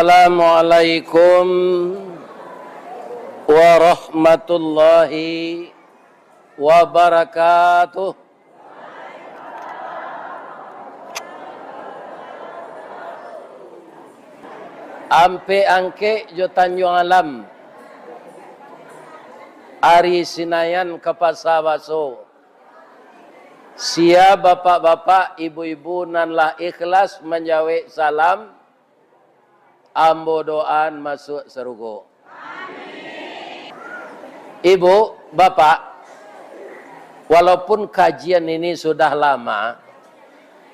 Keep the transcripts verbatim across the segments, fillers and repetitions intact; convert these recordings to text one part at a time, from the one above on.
Assalamualaikum warahmatullahi wabarakatuh. Ampek Angkek jo Tanjuang Alam, ari Sinayan ka Pasa Baso. Sia bapak-bapak, ibu-ibu nan lah ikhlas manjawek salam, ambo doaan masuak sarugo. Ibu, bapak, walaupun kajian ini sudah lama,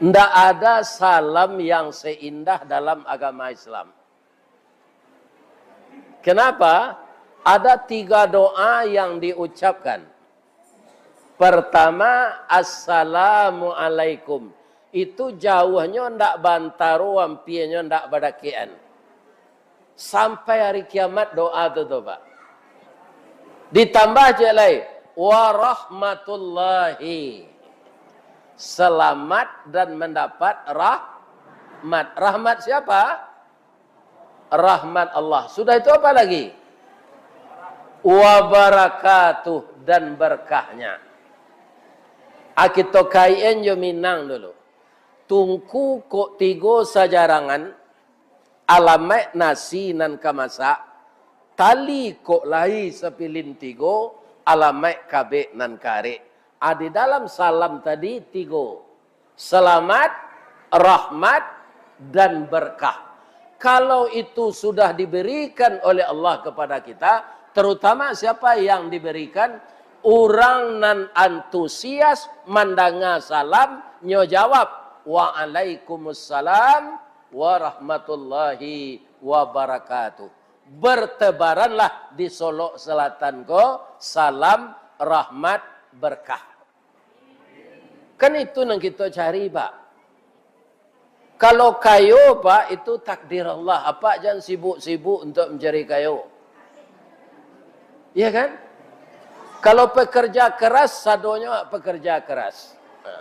ndak ada salam yang seindah dalam agama Islam. Kenapa? Ada tiga doa yang diucapkan. Pertama, "Assalamualaikum." Itu jauahnyo ndak bantaro, ampianyo ndak badakekan. Sampai hari kiamat doa tu, tu, Pak. Ditambah ciek lai, "Warahmatullahi." Selamat dan mendapat rahmat. Rahmat siapa? Rahmat Allah. Sudah itu apa lagi? Wabarakatuh, dan berkahnya. Ah, kito kaitan jo Minang dulu. Tungku kok tigo sajarangan, alamaik nasi nan ka masak, tali kok lai sapilin tigo, alamaik kabek nan karek. Ah, di dalam salam tadi tigo. Selamat, rahmat, dan berkah. Kalau itu sudah diberikan oleh Allah kepada kita, terutama siapa yang diberikan? Urang nan antusias mandanga salam, nyo jawab, "Waalaikumsalam warahmatullahi wabarakatuh." Bertebaranlah di Solok Selatan ko salam, rahmat, berkah. Kan itu nan kito cari, Pak. Kalau kayo, Pak, itu takdir Allah. Apak jan sibuk-sibuk untuk mencari kayo. Iya kan? Kalau pekerja keras, sadonyo pekerja keras. Nah,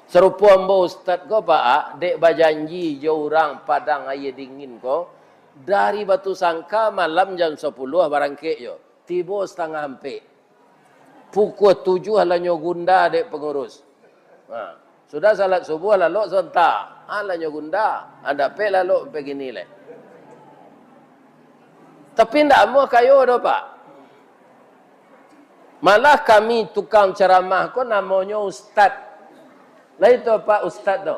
sarupo ambo ustad ko, Pak, dek bajanji jo urang Padang Aia Dingin ko, dari Batusangka malam jam sapuluah barangkek jo. Tibo satangah ampek. Pukua tujuah lah nyo gunda dek pangurus. Ha. Sudah salat subuah, lalok sonta. Ha, lah nyo gunda. Ha, dapek lalok pagini lai. Tapi ndak amuah kayo doh, Pak. Malah kami tukang ceramah ko namonyo ustad. Lah itu, Pak, ustad tu.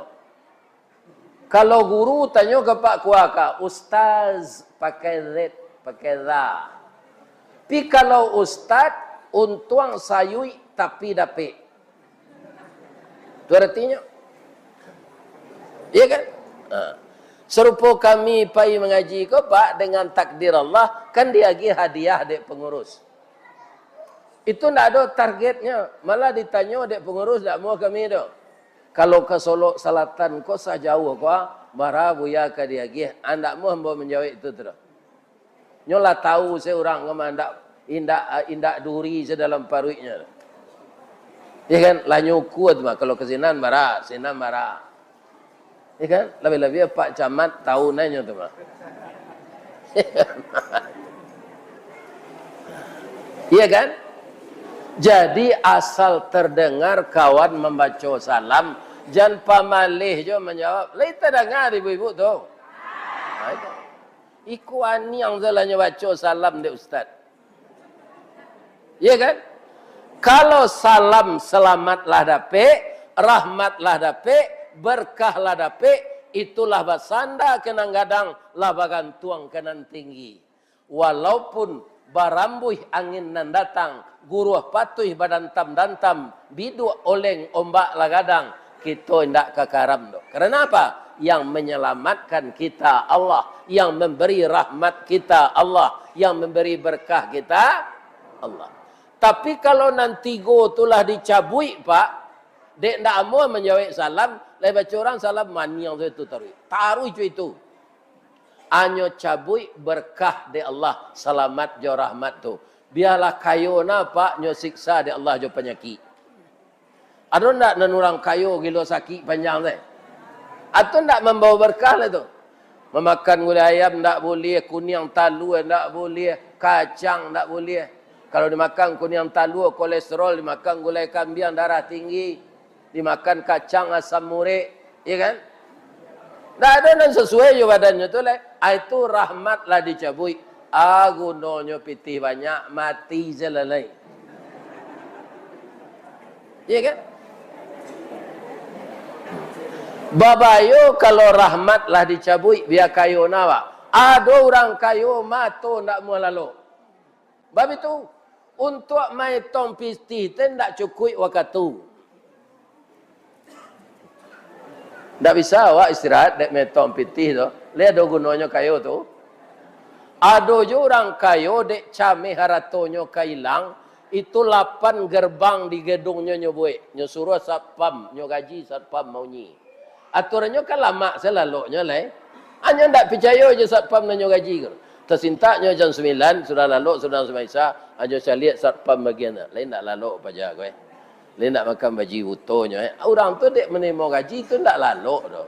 Kalau guru tanyo ka Pak Kuaka, "Ustaz, pakai Z, pakai za." Tapi kalau ustad, untuang sayuik tapi dapek. Tu aratinyo. Iya kan? Ha. Sarupo kami pai mangaji ko, Pak, dengan takdir Allah, kan diagiah hadiah dek pangurus. Itu ndak ado targetnyo, malah ditanyo dek pangurus, "Ndak amuah kami tu. Kalau ka Solok Salatan ko sajauah ko, bara buya ka diagiah?" Ah, ndak amuah ambo manjawek itu tu doh. Nyo lah tahu se urang ko mah, indak, indak, indak duri se dalam paruiknyo. Ya kan? Lah nyo ukua tu mah, kalau ka sinan bara, sinan bara. Ya kan? Labiah-labiah Pak Camat tahu nyo tu mah. Iya kan? Jadi asal terdengar kawan mambaco salam, jan pamaleh jo manjawab. Lai tadanga ibu-ibu tu? Ha, itu. Iko aniang salah nyo baco salam dek ustad. Iya kan? Kalau salam, selamat lah dapek, rahmat lah dapek, berkah lah dapek, itulah basanda ka nan gadang, lah bagantuang ka nan tinggi. Walaupun barambuih angin nan datang, guruah patuih badantam-dantam, biduak oleng ombak lah gadang, kito indak ka karam doh. Karena apa? Yang menyelamatkan kita Allah, yang memberi rahmat kita Allah, yang memberi berkah kita Allah. Tapi kalau nan tigo tu lah dicabuik, Pak, dek ndak amuah manjawek salam, lai baco urang salam, maniang tu, itu taruih. Taruih jo itu. Anyo cabuik berkah dek Allah, salamat jo rahmat tu. Bialah kayo na, Pak, nyo siksa dek Allah jo panyakik. Ado ndak nan urang kayo gilo sakik panjang teh? Atau ndak mambawa berkah lah tu? Mamakan gulai ayam ndak buliah, kuniang talua ndak buliah, kacang ndak buliah. Kalau dimakan kuniang talua, kolesterol, dimakan gulai kambiang, darah tinggi, dimakan kacang, asam urat, ya kan? Ndak ado nan sasuai jo badannyo tu lai. Ah, itu rahmat lah dicabuik. Ah, gunonyo pitih banyak, mati se lah lai. Iya kan? Babayo kalau rahmat lah dicabuik, bia kayo na, Pak. Ado urang kayo mato ndak muah lalok. Bab itu, untuak maetong pitih teh ndak cukuik wakatu. Ndak bisa awak istirahat dek maetong pitih tu. Lai ado gunonyo kayo tu. Ado jo urang kayo dek cameh haratonyo ka ilang, itu lapan gerbang di gedungnyo nyo buek. Nyo suruah satpam, nyo gaji satpam maunyi. Aturannyo kan lamak se laloknyo lai. Anyo ndak picayo jo satpam nan nyo gaji ko. Tasintaknyo jam sambilan, sudah lalok, sudah sumbayang Isya, anyo caliak satpam bagian tu. Lai ndak lalok paja ko, eh. Lai ndak makan baji butonyo, eh. Urang tu dek manarimo gaji tu ndak lalok doh.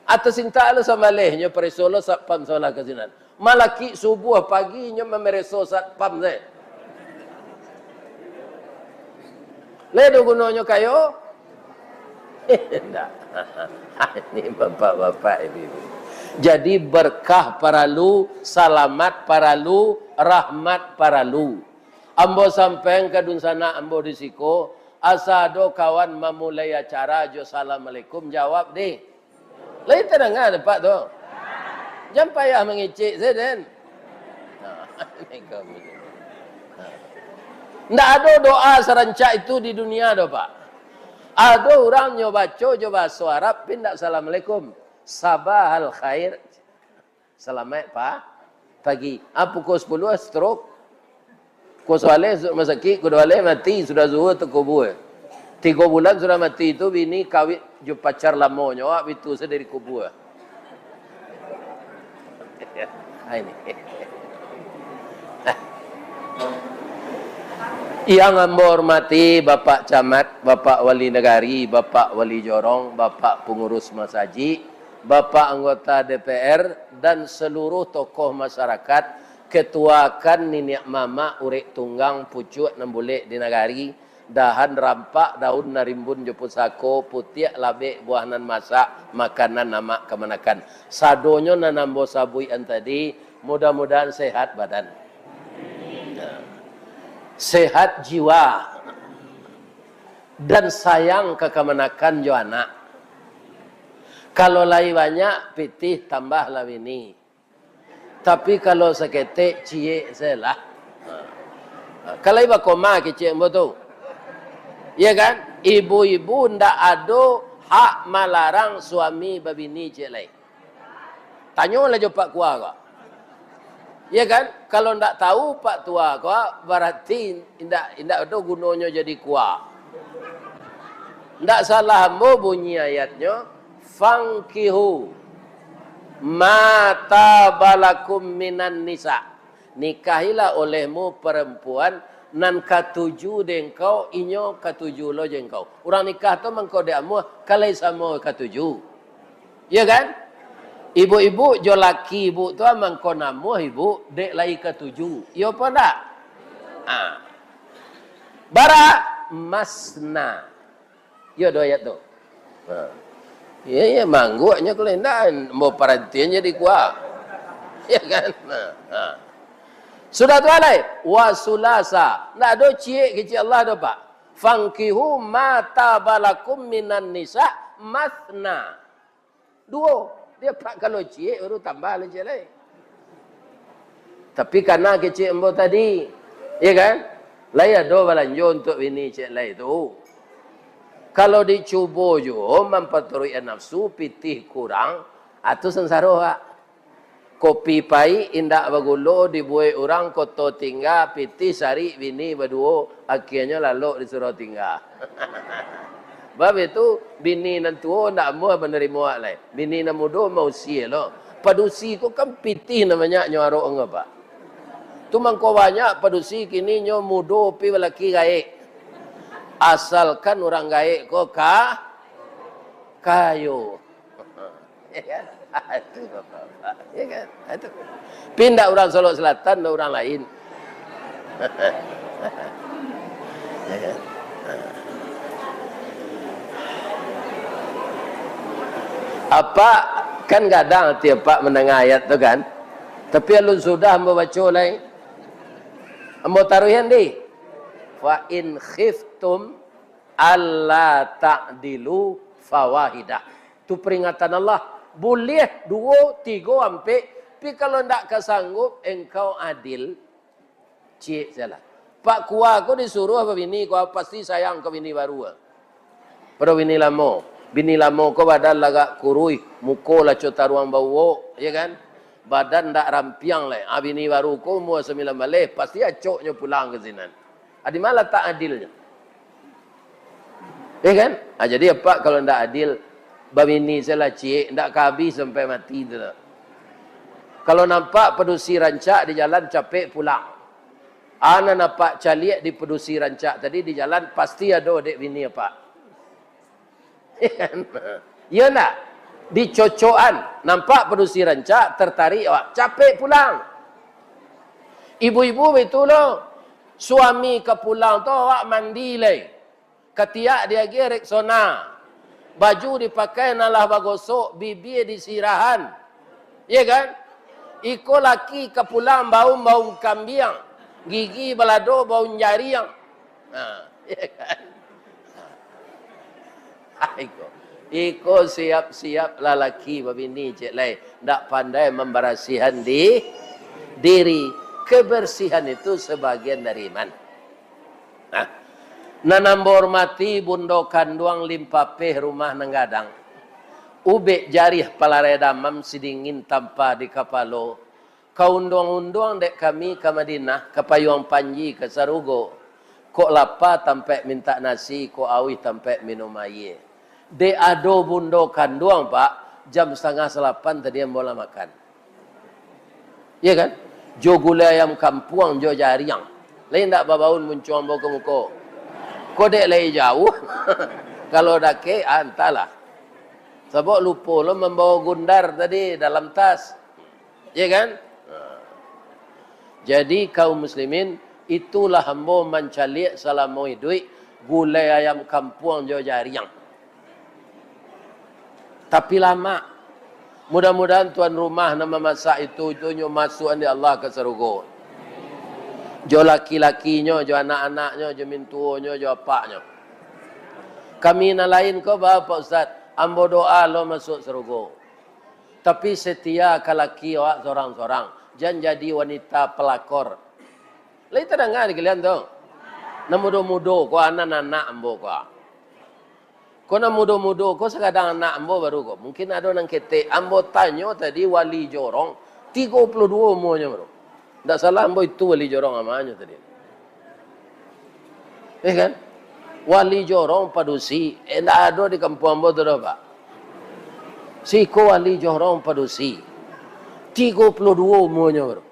Atau sintak lo sambaleh, nyo pareso lo satpam sabalah ka sinan. Malakik subuah pagi nyo mamareso satpam sajo. Lai ado gunonyo kayo? Indak. Ini bapak-bapak, ibu-ibu. Jadi berkah paralu, salamat paralu, rahmat paralu. Ambo sampaian ka dunsanak ambo di siko, asa ado kawan mamulai acara jo assalamualaikum, jawab deh. Lai tadanga dek Apak tu? Jan payah mangecek sajo den. Nah, ini kamu. Nah. Ndak ado doa sarancak itu di dunia doh, Pak. Ado urang nyo baco jo bahaso Arab, tapi ndak assalamualaikum. Sabahal khair. Salamaik pa-, pagi. Ah, pukul sapuluah, stroke. Pukul sabaleh masuk rumah sakik, pukul duo baleh mati, sudah zuhur takubua. Tigo bulan sudah mati tu, bini kawin jo pacar lamonyo, awak bitu sadari kubua. Ah, ini. Yang ambo hormati Bapak Camat, Bapak Wali Nagari, Bapak Wali Jorong, Bapak Pangurus Masajik, Bapak anggota D P R, dan saluruh tokoh masarakat, ketuakan niniak mamak, urek tunggang, pucuak nan bulek di nagari, dahan rampak, daun nan rimbun jo pusako, putiak labek, buah nan masak, makanan amak kamanakan. Sadonyo nan ambo sabuikan tadi, mudah-mudahan sehat badan. Sehat jiwa. Dan sayang ka kamanakan jo anak. Kalau lai banyak, pitih tambahlah bini. Tapi kalau saketek, ciek sajolah. Ha. Kalau iba koma kecek ambo tu. Ya kan? Ibu-ibu ndak ado hak malarang suami babini ciek lai. Tanyolah jo Pak Kua ko. Ya kan? Kalau ndak tahu Pak Tua ko, barati indak, indak ado gunonyo jadi kua. Ndak salah ambo bunyi ayatnyo, "Fankihu ma taba lakum minan nisa." Nikahilah olehmu parampuan nan katuju dek engkau, inyo katuju lo jo engkau. Urang nikah tu mangko dek amuah, kalai samo katuju. Iyo kan? Ibu-ibu jo laki ibu tu mangko namuah ibu dek lai katuju. Iyo apo ndak? Ah. Bara masna. Iyo do ayat tu. Ha. Iyo, iyo, mangguaknyo kalau indak, mau parantian jadi kuah. Iyo kan? Ha. Ha. Sudah tu alai, wasulasa. Ndak ado ciek kecek Allah do, Pak. Fankihu ma taba lakum minan nisa masna. Duo, dia pak kalau ciek baru tambah lah ciek lai. Tapi kana kecek ambo tadi, ya kan? Lai ado balanjo untuk bini ciek lai tu. Kalau dicubo juo mampaturuikan nafsu, pitih kurang, atu sansaro, Pak. Kopi paik indak bagulo dibuek urang koto tingga, pitih sarik bini baduo, akianyo lalok di surau tingga. Bab itu, bini nan tuo ndak amuah manarimo awak lai. Bini nan mudo mausia lo. Padusi ko kan pitih nan banyak nyo arok ngapa. Tu mangko banyak padusi kini nyo mudo pi balaki gaek. Asalkan urang gaek ko ka-, kayo. Ya kan? Itu bapak-bapak. Ya kan? Itu. Pindah urang Solok Selatan, urang lain. Ya kan? Apak kan gadang ati apak mandanga ayat tu kan? Tapi alun sudah ambo baco lai. Ambo taruihan di. "Fa in khiftum alla ta'dilu fawahidah." Tu peringatan Allah. Buliah duo, tigo, ampek, tapi kalau ndak ka sanggup engkau adil, ciek sajolah. Pak Kua ko disuruah babini, Kua pasti sayang ka bini baru. Pado bini lamo. Bini lamo ko badan lagak kuruih, muko laco taruang bauwok, ya kan? Badan ndak rampiang lai. Ah, bini baru ko umua sambilan baleh, pasti acoknyo pulang ka sinan. Ah, di ma latak adilnyo? Ya kan? Ah, jadi apak kalau ndak adil, babini sajolah ciek, ndak ka abih sampai mati tu. Kalau nampak padusi rancak di jalan, capek pulang. Ah, nan apak caliak di padusi rancak tadi di jalan, pasti ado dek bini apak. Ya kan? Iya ndak? Dicocokan, nampak padusi rancak, tertarik awak, capek pulang. Ibu-ibu baitulah, suami ka pulang tu awak mandi lai. Katiak diagiah Rexona, baju dipakai nan lah bagosok, bibia disirahan. Ya kan? Iko laki ka pulang baun-baun kambiang, gigi balado baun jariang. Ha, ya kan? Ha, iko. Iko siap-siap lalaki babini, cek lai. Ndak pandai mambarasihan di diri. Kebersihan itu sebagian dari iman. Nah, nan ambo hormati bundo kanduang limpapeh rumah nan gadang. Ubek jarih palarai damam sidingin tampa di kapalo. Ka unduang-unduang dek kami ka Madinah, ka payuang panji ka sarugo. Kok lapa tampek mintak nasi, kok auih tampek minum aia. Dek ado bundo kanduang, Pak, jam satangah salapan tadi ambo lah makan. Iya kan? Jo gulai ayam kampuang, jo jariang. Lai ndak babaun muncuang ambo ka muko. Ko dek lai jauah. Kalau dakek, ah, antahlah. Sabab lupo lo mambawa gundar tadi dalam tas. Iya kan? Nah. Jadi, kaum muslimin, itulah ambo mancaliak salamo iduik gulai ayam kampuang jo jariang. Tapi lamak. Mudah-mudahan tuan rumah nan mamasak itu, itu nyo masuakan dek Allah ka sarugo. Jo laki-lakinyo, jo anak-anaknyo, jo mintuonyo, jo apaknyo. Kami nan lain ko, ba, Pak Ustaz, ambo doa lo masuak sarugo. Tapi setia ka laki awak sorang-sorang. Jan jadi wanita pelakor. Lai tadanga di kalian tu? Nan mudo-mudo ko, anak-anak ambo ko. Ko nan mudo-mudo ko sakadang anak ambo baru ko. Mungkin ado nan ketek. Ambo tanyo tadi wali jorong, tigo puluah duo umuanyo baru. Ndak salah ambo itu wali jorong amanyo tadi. Eh kan? Wali jorong padusi, eh, ndak ado di kampuang ambo tu doh, Pak. Siko wali jorong padusi. Tigo puluah duo umuanyo baru.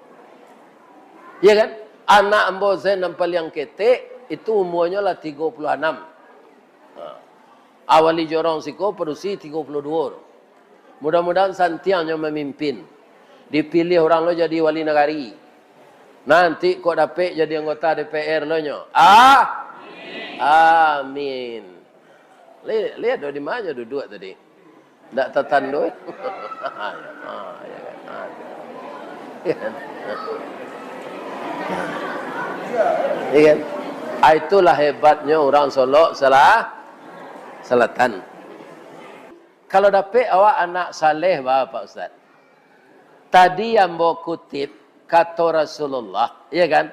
Ya kan? Anak ambo Zain nan paliang ketek, itu umuanyo lah tigo puluah anam. Ha. Awali jorong siko padusi tigo puluah duo tu. Mudah-mudahan santiang nyo mamimpin. Dipiliah urang lo jadi wali nagari. Nanti kok dapek jadi anggota D P R lo nyo. Ah? Amin. Li-, lihat do di ma nyo duduak tadi. Ndak tatando, eh? Ah, ya kan? Ah, ya kan? Iya kan? Ah, itulah hebatnyo urang Solok Sela-, Selatan. Kalau dapek awak anak saleh, ba, Pak Ustaz? Tadi ambo kutip kato Rasulullah, iya kan?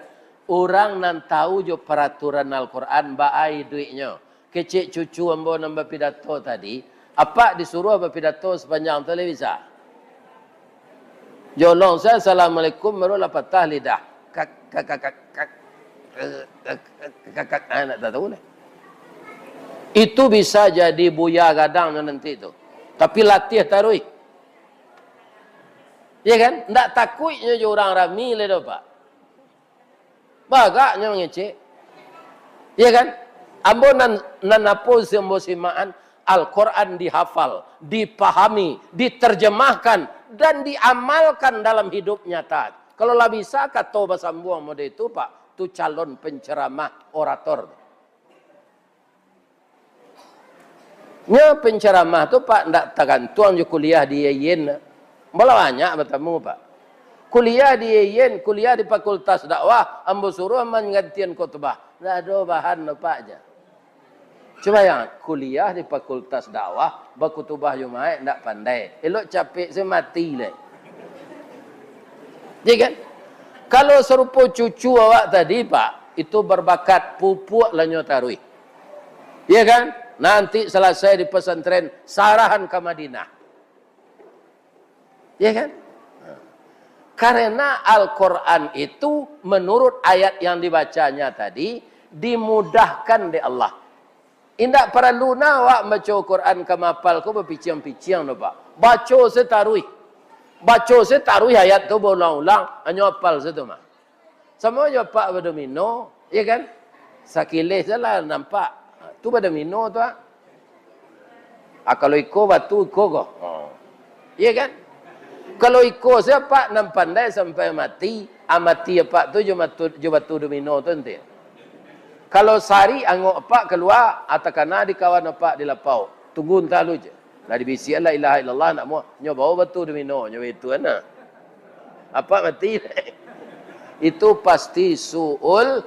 Urang nan tahu jo paraturan Al-Quran, baa iduiknyo. Kecek cucu ambo nan bapidato tadi, apak disuruah bapidato sapanjang tu lai bisa? Jolong saja, "Assalamualaikum," baru lah patah lidah. Kak, kak, kak, kak, kak, kak, kak, kak, ah, ndak tahu lah. Itu bisa jadi buya gadang nyo nanti tu. Tapi latiah taruih. Ya kan? Ndak takuiknyo jo urang rami lai doh, Pak. Bagaknyo mangecek. Ya kan? Ambo nan, nan apo si ambo simakan, Al-Quran dihafal, dipahami, diterjemahkan, dan diamalkan dalam hidup nyata. Kalau lah bisa kato basambuang model itu, Pak, tu calon penceramah, orator. Nyo penceramah tu, Pak, ndak tagantuang jo kuliah di U I N. Bola banyak batamu, Pak. Kuliah di U I N, kuliah di Fakultas Dakwah, ambo suruah manggantian khutbah. Ndak ado bahan, Pak, ja. Cubo bayangkan, kuliah di Fakultas Dakwah, bakutubah Jumaik ndak pandai. Elok capek se mati lai. Ya kan? Kalau sarupo cucu awak tadi, Pak, itu berbakat, pupuak lah nyo taruih. Ya kan? Nanti selesai di pesantren, sarahan ka Madinah. Ya kan? Karena Al-Quran itu, menurut ayat yang dibacanya tadi, dimudahkan dek Allah. Indak paralu nah awak baco Quran ka mahapal ko bapiciang-piciang doh, Pak. Baco se taruih. Baco se taruih ayat tu baulang-ulang, hanyo hapal se tu mah. Samo jo apak badomino, ya kan? Sakileh se lah nampak. Ha, tu badomino tu, ah. Ah, kalau iko batu, iko ko. Ha. Ya kan? Kalau iko se apak nan pandai sampai mati, ah, mati apak tu jo matu-, jo batu domino tu nanti. Kalau sarik angok apak kalua, ah, takana di kawan apak di lapau. Tunggu antah lu je. Lah dibisiak la ilaha illallah, ndak muah. Nyo bao batu domino, nyo itu ana. Apak mati. Itu pasti su'ul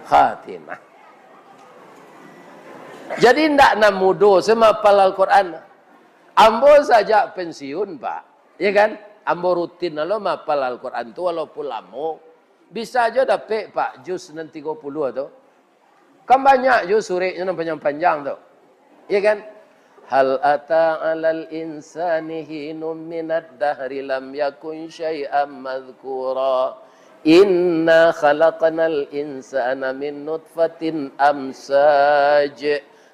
khatimah. Jadi, ndak nan mudo se mahapal Al-Quran. Ambo sajak pensiun, Pak. Ya kan? Ambo rutin lo mahapal Al-Quran tu, walaupun lamo. Bisa jo dapek, Pak, juz nan tigo puluah tu. Kan banyak jo sureknyo nan panjang-panjang tu. Ya kan? Hal ata 'alal insani hinum minad dahri lam yakun syai'am madzkura. Inna khalaqnal insana min nutfatin amsaj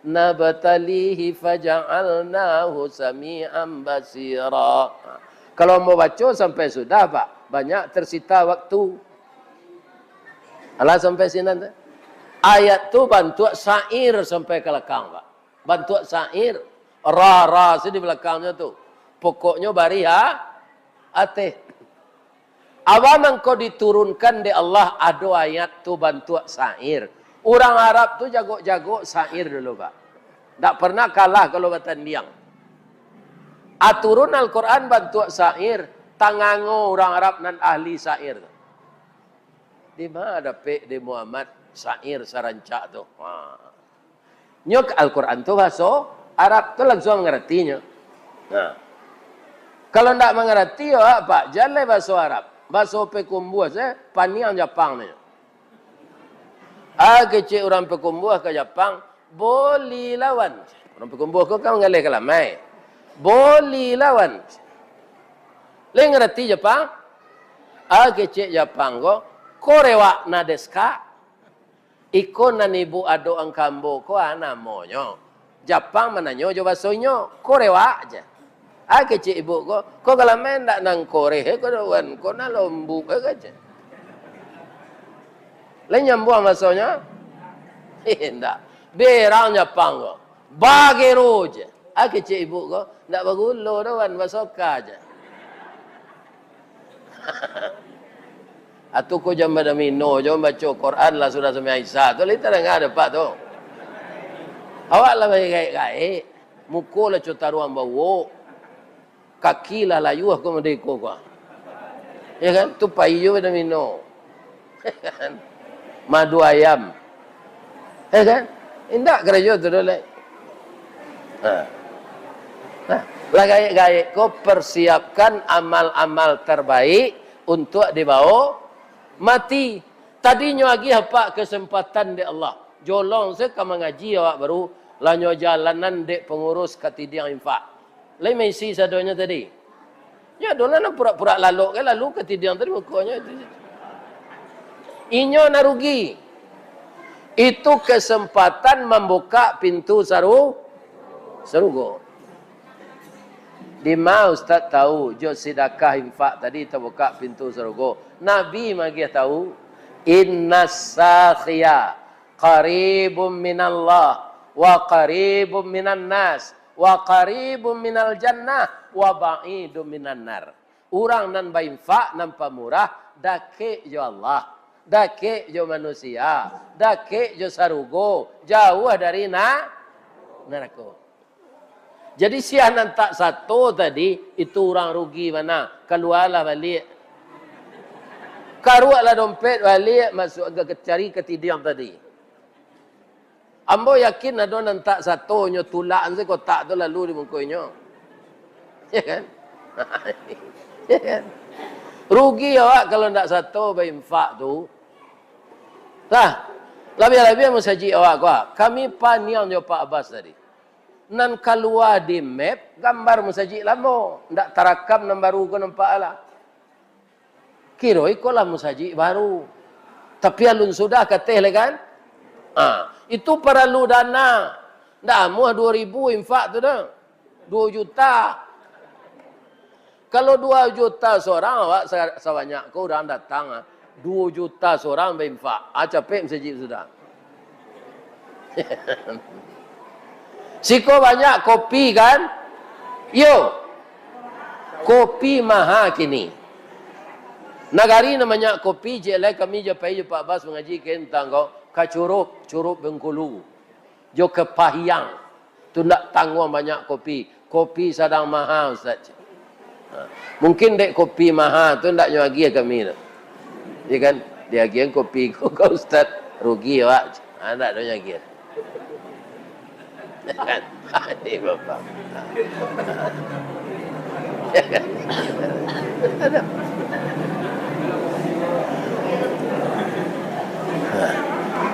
nabtalihi faja'alnahu sami'an basira. Kalau mau baco sampai sudah, Pak, banyak tersita waktu. Alah sampai sinan tu. Ayat tu bantuak syair sampai ka lakang, Pak. Bantuak syair. Ra, ra, si di balakangnyo tu. Pokoknyo barih, ha? Ateh. Awa mangko diturunkan dek Allah, ado ayat tu bantuak syair. Urang Arab tu jagok-jagok syair dulu, Pak. Ndak pernah kalah kalau batandiang. Aturun Al-Quran bantuak syair, tangango urang Arab nan ahli syair tu. Di ma dapek dek Muhammad syair sarancak tu? Ha. Nyo Al-Quran tu bahaso Arab tu langsuang mangaratinyo. Nah. Kalau ndak mangarati, yo, Pak, jaleh bahaso Arab. Bahaso Pakumbuah se, paniang Japang nyo. Ah, kecek urang Pakumbuah ka Japang, "Boli lawan." Urang Pakumbuah ko kan mangaleh ka lamai. "Boli lawan." Lai ngarati Japang? Ah, kecek Japang ko, "Korewak na deska?" Iko nan ibuk adok angkambo ko, ah, namonyo. Japang mananyo jo baso inyo, "Korewak?" je. Ah, kecek ibuk ko, "Ko ka lamai ndak nan koreh, eh, ko doan, ko nan lombuk, eh," kaje. Lai nyambuang basonyo? Indak. Berang Japang ko. "Bagero?" je. Ah, kecek ibuk ko, "Ndak bagulo doan, basoka je." Atu ko jam badomino, jam baco Quran lah sudah sampai Isya tu, lai tadanga dek Apak tu. Awak lah bagaek-gaek, muko lah co taruang bauok, kaki lah layuah ko mardeko ko. Ya kan? Tu pai jo badomino. Madu ayam. Ya kan? Indak karajo tu doh lai. Ha. Nah, lah gaek-gaek ko persiapkan amal-amal terbaik untuak dibao mati. Tadinyo agiah Apak kesempatan dek Allah. Jolong se ka mangaji awak baru, lah nyo jalanan dek pangurus katidiang infak. Lai maisi sadonyo tadi. Nyo ado lah nan purak-purak lalok ka lalu katidiang tadi mukonyo itu. Inyo nan rugi. Itu kesempatan mambukak pintu saru-, sarugo. Di ma Ustaz tahu, jo sidakah infak tadi tabukak pintu sarugo? Nabi magiah tahu, "Innas sakhiya qaribum minallah, Wa qaribun minan nas, wa qaribun minal jannah, wa ba'idun minan nar. Urang nan bainfak, nan pamurah, dakek jo Allah, dakek jo manusia, dakek jo sarugo, jauah dari na-, narako. Jadi, sia nan tak sato tadi, itu urang rugi bana. Kalualah baliak. Karuaklah dompet baliak, masuak ka, cari katidiang tadi. Ambo yakin ado nan tak sato nyo, tulak se kotak tu lalu di muko inyo. Ya kan? Ya kan? Rugi awak kalau ndak sato bainfak tu. Lah, labiah-labiah musajik awak ko. Kami paniang jo Pak Abbas tadi. Nan kalua di map, gambar musajik lamo. Ndak tarakam nan baru ko nampak lah. Kiro iko lah musajik baru. Tapi alun sudah kateh lai kan? Ah, itu paralu dana. Ndak amuah duo ribu infak tu dah. Duo juta. Kalau duo juta sorang, awak sa-, sabanyak ko urang datang, ah, duo juta sorang bainfak. Ah, capek musajik sudah. Siko banyak kopi kan? Yo. Kopi maha kini. Nagari nan banyak kopi, cek lai kami jo pai jo Pak Bas mangaji tentang ko, ka Curup, Curup Bengkulu. Jo Kepahiang. Tu ndak tangguang banyak kopi. Kopi sadang maha, Ustaz. Ha. Mungkin dek kopi maha tu ndak nyo agiah kami tu. Ya kan? Diagiahan kopi ko ka Ustaz, rugi awak. Ha, ndak ado nyo agiah. Ini bapak.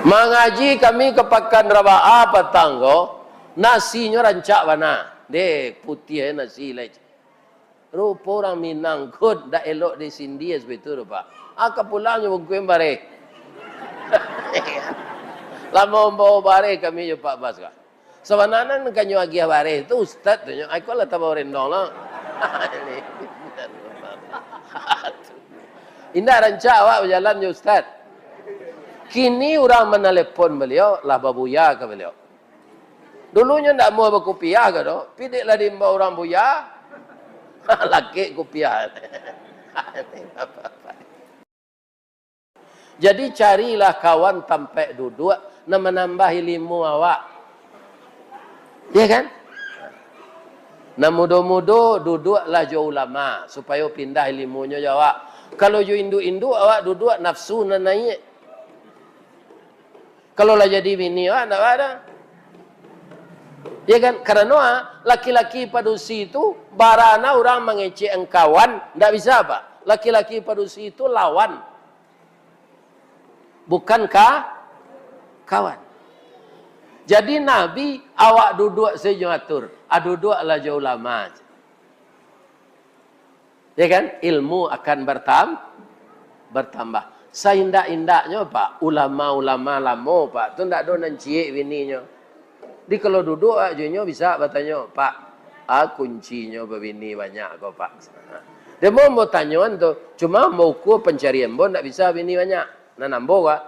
Mangaji kami ka Pakan Rabaah patang ko, nasinyo rancak bana. Deh, putiah nasi lai. Rupo urang Minang ko ndak elok disindia sabagai tu, Pak. Ah, ka pulang nyo bungkuih bareh. Lamo mambawa bareh kami jo Pak Bas ka. Sabananyo nan ka nyo agiah bareh tu ustaz tu nyo, ai ko lah tabao rendong lah. Indak rancak awak bajalan jo ustaz. Kini urang manalepon baliau, lah babuya ka baliau. Dulu nyo ndak amuah bakupiah ka do, pi dek lah diimbau urang buya, lakek kupiah. Jadi, carilah kawan tampek duduak nan manambah ilimu awak. Ya kan? Nan mudo-mudo, duduaklah jo ulama, supayo pindah ilimunyo jo awak. Kalau jo induak-induak awak duduak, nafsu nan naiak. Kalau lah jadi bini awak, ndak baa doh. Ya kan? Karano, ah, laki-laki padusi tu, bara nan urang mangecek kawan, ndak bisa, Pak. Laki-laki padusi tu lawan. Bukan ka-, kawan. Jadi Nabi, awak duduak sajo atur. Ah, duduaklah jo ulama. Ya kan? Ilmu akan bertam-, bertambah. Saindak-indaknyo, Pak, ulama-ulama lamo, Pak, tu ndak ado nan ciek bininyo. Di kalau duduak jo inyo bisa batanyo, "Pak, a kuncinyo babini banyak ko, Pak?" Dia mau, mau tanyoan tu, cuma mau ukur pancarian ambo ndak bisa bini banyak. Nan ambo, Pak,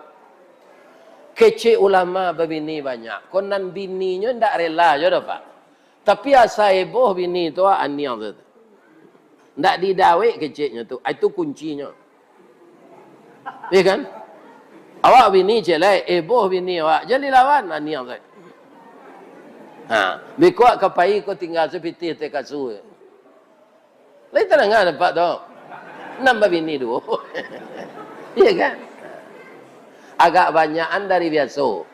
kecek ulama babini banyak, ko nan bininyo ndak rela jo doh, Pak. Tapi asa eboh bini tu, ah, aniang tu. Ndak didawek keceknyo tu. Ah, itu kuncinyo. Iya kan? Awak bini cek lai, eboh bini awak. Jan dilawan, aniang tu. Ha, bikuak ka pai ko tingga sapitih teh kasua. Lai tadanga dapek tu. Nan babini duo. Iya kan? Agak banyakan dari biaso.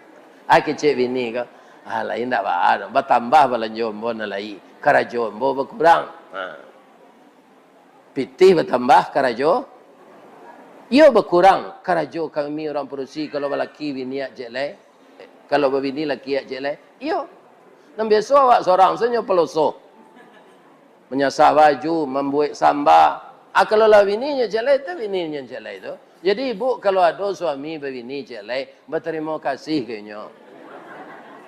Ah, kecek bini ko. Ah, lai ndak baa doh. Batambah balanjo ambo nan lai. Karajo ambo bakurang. Ha. Pitih batambah, karajo. Iyo bakurang. Karajo kami urang padusi kalau balaki bini cek lai. Kalau babini laki cek lai. Iyo. Nan biaso awak sorang sajo paloso. Manyasah baju, mambuek samba. Ah, kalau lah bininyo cek lai tu, bininyo cek lai tu. Jadi, ibu, kalau ado suami babini cek lai, batarimo kasih ka inyo.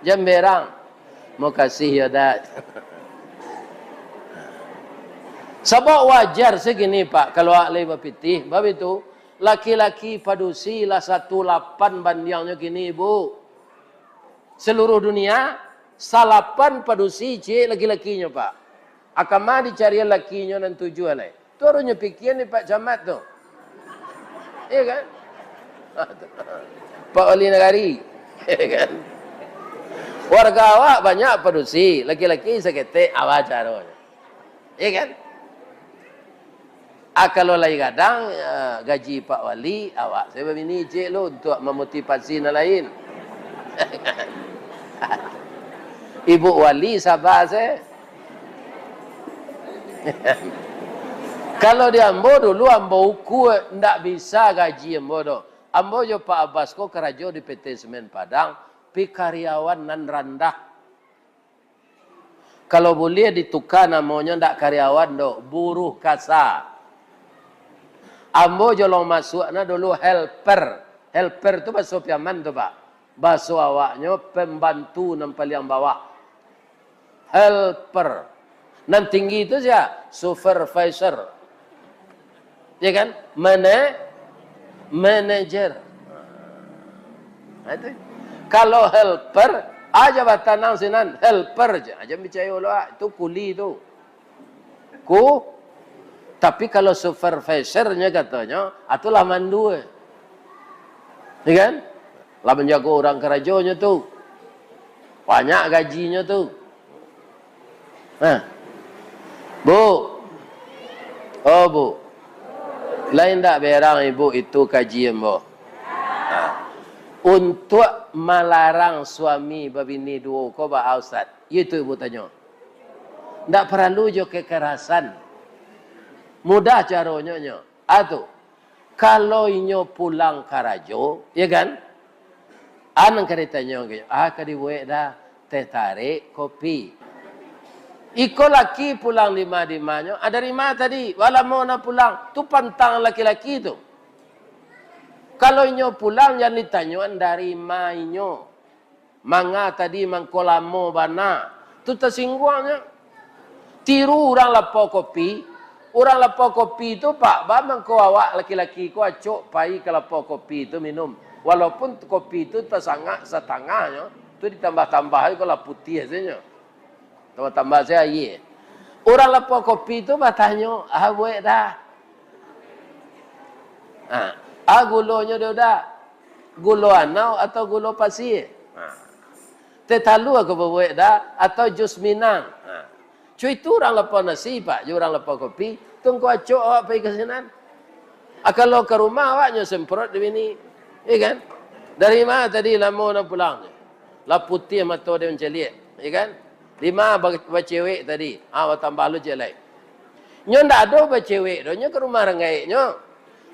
Jan berang. Mokasih yo, Dad. Sabab wajar se kini, Pak, kalau awak lai bapitih. Bab itu, laki-laki padusi lah satu lapan bandiangnyo kini, Ibu. Seluruh dunia, salapan padusi ciek laki-lakinyo, Pak. A kama dicarian lakinyo nan tujuah lai. Tu harusnyo pikian ni Pak Camat tu. Iya kan? Pak Wali Nagari. Iya kan? Warga awak banyak padusi, laki-laki saketek, awa caronyo. Iya kan? Ah, kalau lai gadang, eh, gaji Pak Wali, awak se babini ciek lo untuak mamotivasi nan lain. Ibu Wali saba se. Kalau di ambo dulu, ambo ukua, ndak bisa gaji ambo doh. Ambo jo Pak Abbas ko karajo di P T Semen Padang, pi karyawan nan randah. Kalau buliah dituka namonyo, ndak karyawan doh, buruh kasa. Ambo jolong masuak na dulu helper. Helper tu baso Piaman tu, Pak. Baso awaknyo pembantu nan paliang bawah. Helper. Nan tinggi tu sia? Supervisor. Ya kan? Mana-, manager. Nah, itu. Kalau helper, aja batanang sinan, helper je. Aja picayo lo, ah. Itu kuli tu. Ku, tapi kalau supervisornya katonyo, atulah mandu. Ya kan? Lah manjago urang karajonyo tu. Banyak gajinyo tu. Nah. Bu. Oh, Bu. Lain ndak berang Ibu itu kaji ambo? Nah. Untuak malarang suami babini duo ko baa, Ustaz? Iyo itu Ibu tanyo. Ndak paralu jo kekerasan. Mudah caronyo nyo. Ah, tu. Kalau inyo pulang karajo, ya kan? Anang ka ditanyo, ah, ka dibuek dah teh tarik, kopi. Iko laki pulang dima-dimanyo, ah, dari ma tadi? Wa lamo na pulang. Tu pantang laki-laki tu. Kalau inyo pulang, jan ditanyoan dari ma inyo. Manga tadi mangko lamo bana. Tu tasingguangnyo. Tiru urang lapau kopi. Urang lapau kopi tu, Pak, ba mangko awak laki-laki ko acok pai ka lapau kopi tu minum. Walaupun kopi tu tasangak satangahnyo, tu ditambah-tambah ko lah putiah sajo. Tambah-tambah se aia. Urang lapau kopi tu batanyo, "Ah, buek dah. Ah, ah, gulonyo dah, dah. Gulo anau atau gulo pasie? Ah. Teh talua ko babuek dah, atau jus minang?" Ah. Cu itu urang lapau nasi, Pak, jo urang lapau kopi, tu ngko acok awak pai ka sinan. Ah, kalau ka rumah awak nyo semprot di bini. Iya kan? Dari ma tadi lamo nak pulang? Lah putiah mato den mancaliak, ya kan? Di ma ba-, bacewek tadi? Ah, batambah lo ciek lai. Nyo ndak ado bacewek doh, nyo ka rumah urang gaeknyo.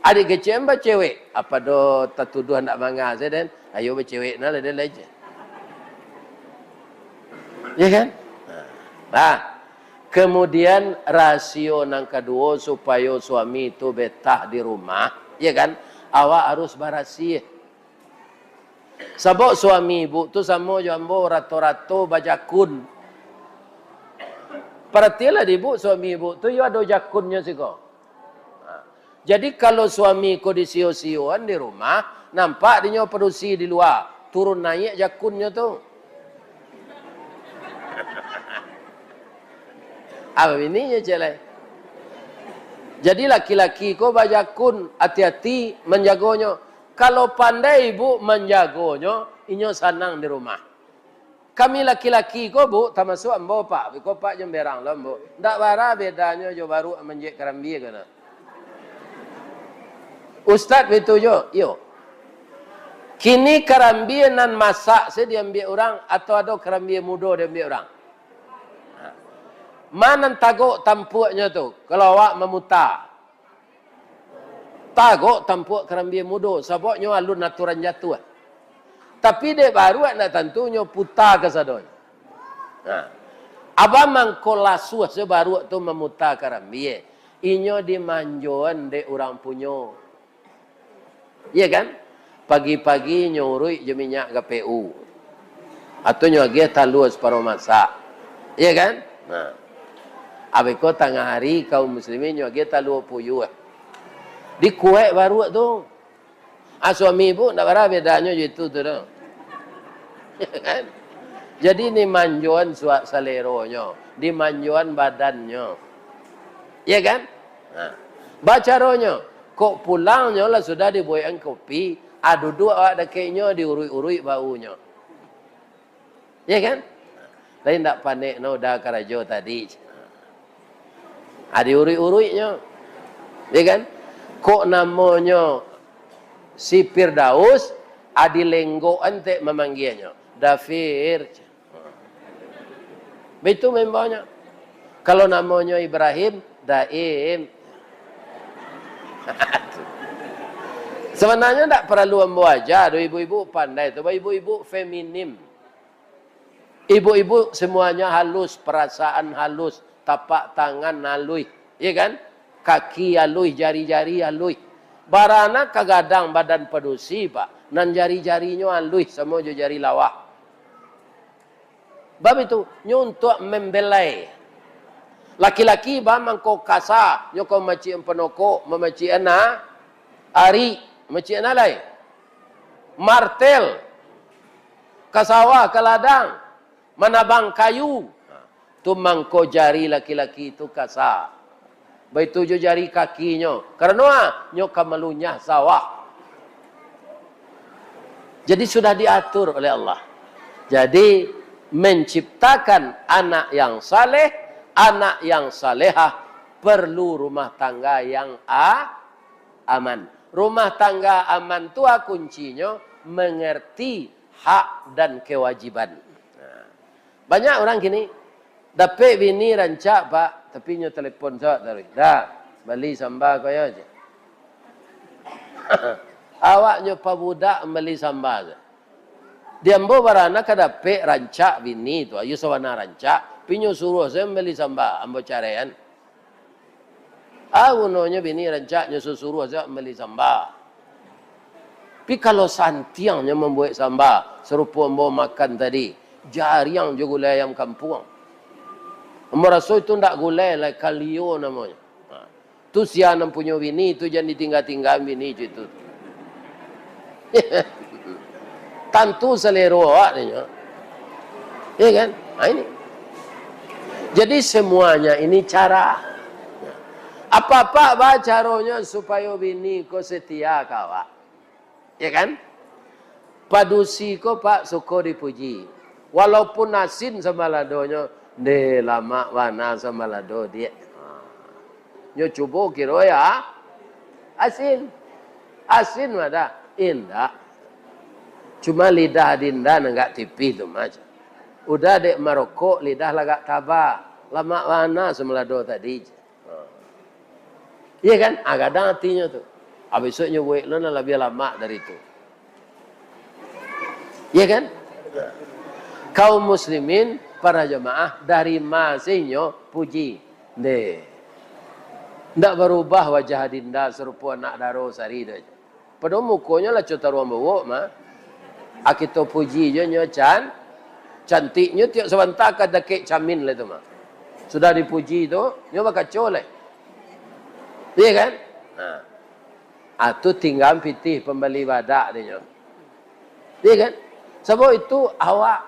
Adik kecek bacewek, apa do tatuduah ndak manga se den? Ayo bacewek nah lah den lai je. Ya kan? Nah. Kemudian rasio nan kaduo supayo suami tu betah di rumah, ya kan? Awak harus barasiah. Sabab suami ibu tu samo jo ambo, rato-rato bajakun. Paratilah di ibu, suami ibu tu yo ado jakunnyo siko. Ha. Jadi, kalau suami ko disio-sioan di rumah, nampak dinyo padusi di lua, turun naiak jakunnyo tu. Apa bininyo ciek lai? Jadi, laki-laki ko bajakun, ati-ati manjagonyo. Kalau pandai ibu manjagonyo, inyo sanang di rumah. Kami laki-laki ko, Bu, tamasuak ambo, Pak. Biko, Pak, jan berang lo, Bu. Ndak bara bedanyo jo baruak manjek karambia ko, nah. Ustaz, bitu jo? Iyo. Kini karambia nan masak se diambiak urang, atau ado karambia mudo diambiak urang? Ma nan tagok tampuaknyo tu, kalau awak mamuta? Tagok tampuak karambia mudo, sabab nyo alun aturan jatuah. Tapi dek baruak ndak tantu nyo puta kasadonyo. Nah, abah mangko lasuah se baruak tu mamuta karambia. Inyo dimanjoan dek urang punyo. Iya kan? Pagi-pagi nyo uruik jo minyak G P U. Atau nyo agiah talua saparuah masak. Iya kan? Nah. Abih ko tangah hari kaum muslimin nyo agiah talua puyuah. Dikuek baruak tu. Ah, suami ibu ndak bara bedanyo jo itu tu doh. Iya kan? Jadi, dimanjoan suak saleronyo, dimanjoan badannyo. Iya kan? Nah, bacaronyo, kok pulangnyo lah sudah dibuekan kopi, ah, duduak awak dakeknyo, diuruik-uruik baunyo. Iya kan? Lain ndak panek no udah karajo tadi. Ah, diuruik-uruiknyo. Iya kan? Kok namonyo si Firdaus, ah, dilenggokan tek mamanggianyo. Dafir. Baitu membaonyo. Kalau namonyo Ibrahim, Daim. Sabananyo ndak paralu ambo aja doh, ibu-ibu pandai tu, ibu-ibu feminim. Ibu-ibu semuanya halus, perasaan halus, tapak tangan halus, iya kan? Kaki halus, jari-jari halus. Bara nan ka gadang badan padusi, Pak, nan jari-jarinyo halus samo jo jari lawah. Bab itu, nyo untuak membelai. Laki-laki ba mangko kasa, nyo ka mamacikan panokok, mamacikan na-, ari, mamacikan na lai. Martel, ka sawah, ka ladang, manabang kayu. Tu mangko jari laki-laki tu kasa. Baitu jo jari kakinyo. Karano ah, nyo ka malunyah sawah. Jadi sudah diatur oleh Allah. Jadi menciptakan anak yang saleh, anak yang salehah perlu rumah tangga yang a-, aman. Rumah tangga aman tu ah kuncinyo mengerti hak dan kewajiban. Nah, banyak urang kini, dapek bini rancak, Pak, tapi nyo telepon sawak taruih. "Dah, bali samba ko yo," cek. Awak nyo pabudak mambali samba tu. Di ambo barana ka dapek rancak bini tu, ayo sabana rancak, tapi nyo suruah sajo mambali samba, ambo caraian. Ah, gunonyo bini rancak nyo suruah sajo mambali samba. Tapi kalau santiang nyo mambuek samba, sarupo ambo makan tadi, jariang jo gulai ayam kampuang. Ambo raso itu ndak gulai lai, kalio namonyo. Ha. Tu sia nan punyo bini tu, jan ditingga-tinggaan bini cak itu. Tantu salero awak nyo. Ya kan? Ha, ini. Jadi semuanya ini cara. Apak-apak ba caronyo supayo bini ko setia ka awak. Ya kan? Padusi ko, Pak, suko dipuji. Walaupun asin sambaladonyo, "Ndeh, lamak bana sambalado, Diak." Ha. Nyo cubo kiro ya, asin. Asin mah dah? Indak. Cuma lidah Adinda nan agak tipih tu mah. Udah dek marokok, lidah lah agak taba. Lamak bana sambalado tadi. Ha. Iya kan? Ah, gadang atinyo tu. Ah, besok nyo buek lo nan labiah lamak dari tu. Iya kan? Kaum muslimin, para jamaah, dari ma se inyo puji. Ndeh. Ndak barubah wajah Adinda sarupo anak daro sari doh. Padahal mukonyo lah co taruang bawok mah. Ah, kito puji jo nyo can-, cantiknyo tiok sabanta ka dakek camin lai tu mah. Sudah dipuji tu, nyo bakaco lai. Iya kan? Nah. Ah, tu tingga pitih pambali badak dek nyo. Iya kan? Sabab itu awak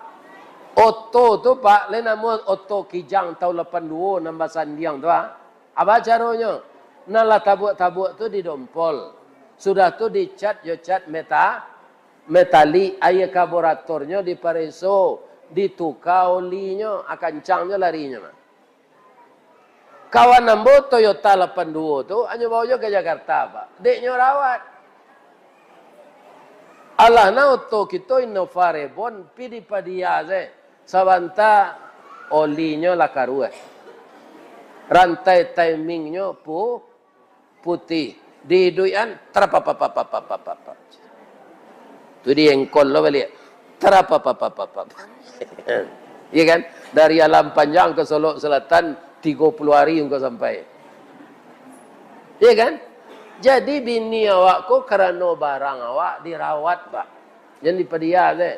oto tu, Pak, lai namo oto Kijang taun lapan duo nan basandiang tu, ah. Apa caronyo? Nan lah tabuak-tabuak tu didompol. Sudah tu dicat jo cat meta-, metalik, aia karburatornyo dipareso, dituka olinyo, ah, kancangnyo larinyo mah. Kawan ambo Toyota lapan duo tu, anyo bawa jo ka Jakarta, Pak. Dek nyo rawat. Alah na oto kito Innova Reborn, pi dipadia se. Sabanta olinyo lah karuah. Rantai timingnyo pu-, putih. Diiduikan, trapapapapapapapap. Tu diengkol lo baliak. Trapapapapapap. Iya kan? Dari Alam Panjang ka Solok Selatan, tigo puluah hari engkau sampai. Iya kan? Jadi bini awak ko karano barang awak dirawat, Pak. Jan dipadia se.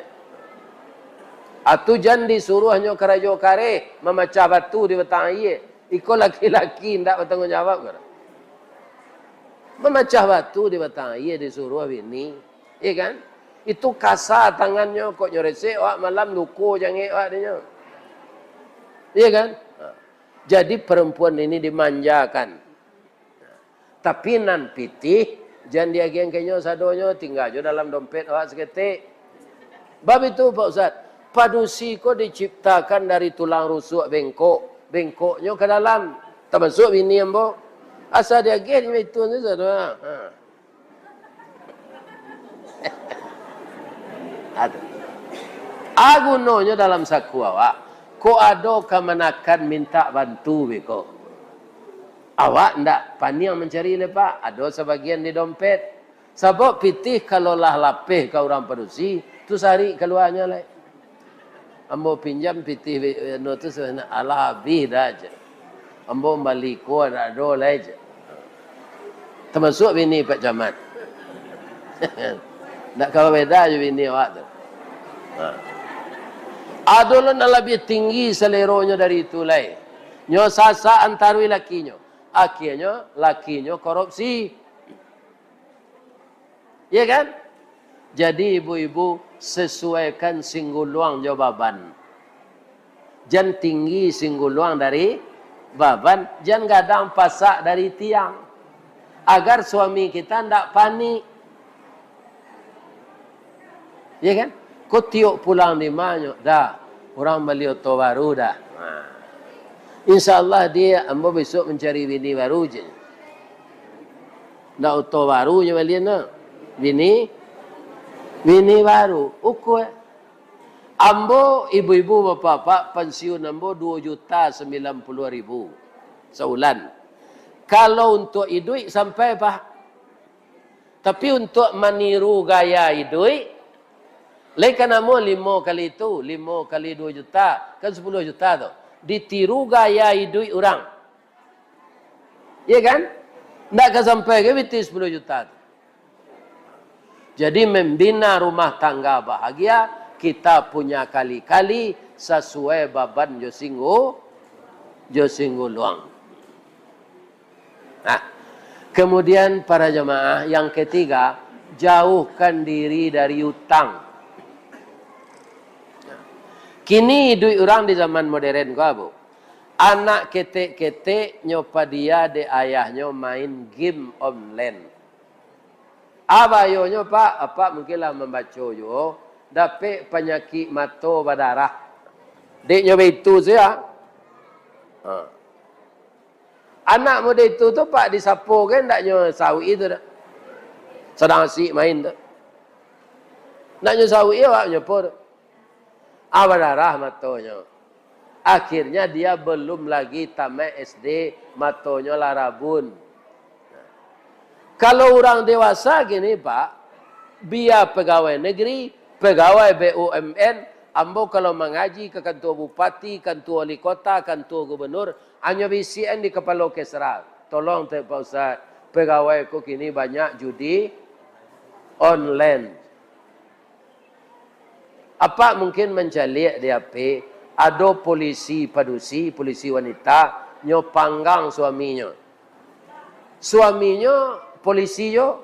Atu jan disuruahnyo karajo kareh, mamacah batu di batang aia. Iko laki-laki ndak batangguang jawab ko. Mamacah batu di batang aia disuruah bini, iya kan? Itu kasa tangannyo, kok nyo resek awak malam, luko jangek awak dinyo. Iya kan? Ha. Jadi, perempuan ini dimanjakan. Tapi nan pitih, jan diagiahan ka inyo sadonyo, tingga jo dalam dompet awak saketek. Bab itu, Pak Ustaz, padusi ko diciptakan dari tulang rusuk bengkok, bengkoknyo ka dalam, tamasuak bini ambo. Asa diagiah inyo itu tu sado. Ha. Aduh. A gunonyo dalam saku awak, kok ado kamanakan mintak bantu beko. Awak ndak paniang mancari lai, Pak, ado sabagian di dompet. Sabab pitih kalau lah lapeh ka urang padusi, tu sarik kaluanyo lai. Ambo pinjam pitih bi-, anu tu sabananyo, alah abih dah, cek. Ambo mambali ko, ndak ado lai, cek. Tamasuak bini Pak Camat. Ndak kawa beda jo bini awak tu. Ha. Ado lo nan labiah tinggi saleronyo dari itu lai. Nyo sasak antaruih lakinyo. Akhianyo, lakinyo korupsi. Iya kan? Jadi, ibu-ibu, sesuaikan singguluang jo baban. Jan tinggi singguluang dari baban, jan gadang pasak dari tiang. Agar suami kita ndak panik. Iya kan? Ko tiok pulang di ma nyo, dah, urang bali oto baru dah. Nah. Insya Allah, dia, ambo besok mancari bini baru, cek. Ndak oto baru nyo balian tu. Bini, bini baru. Ukua. Ambo, ibu-ibu, bapak-bapak, pansiun ambo duo juta sambilan puluah ribu saulan. Kalau untuak iduik sampai, Pak. Tapi untuak maniru gaya iduik, lai ka namo limo kali itu, limo kali duo juta, kan sapuluah juta tu. Ditiru gaya iduik urang. Iya kan? Ndak ka sampai ka pitih sapuluah juta tu. Jadi, membina rumah tangga bahagia, kita punya kali-kali sasuai baban jo singgu-, jo singguluang. Nah, kemudian para jamaah, yang ketiga, jauhkan diri dari utang. Kini iduik urang di zaman modern ko, Bu. Anak ketek-ketek nyo padia dek ayahnyo main game online. A bahayonyo, Pak, Apak mungkin lah mambaco juo, dapek panyakik mato badarah. Dek nyo baitu sajo. Ha. Anak mudo itu tu, Pak, disapo kan ndak nyo sauik itu dah. Sadang asik main tu. Ndak nyo sauik awak nyo po tu. Ah, badarah matonyo. Akhirnya dia belum lagi tamat S D, matonyo lah rabun. Kalau urang dewasa kini, Pak, bia pegawai negeri, pegawai B U M N, ambo kalau mangaji ka kantua bupati, kantua wali kota, kantua gubernur, hanyo bisiakan di kapalo kesra, "Tolong, Pak Ustaz, pegawai ko kini banyak judi online." Apak mungkin mancaliak di H P, ado polisi padusi, polisi wanita, nyo panggang suaminyo. Suaminyo polisi juo,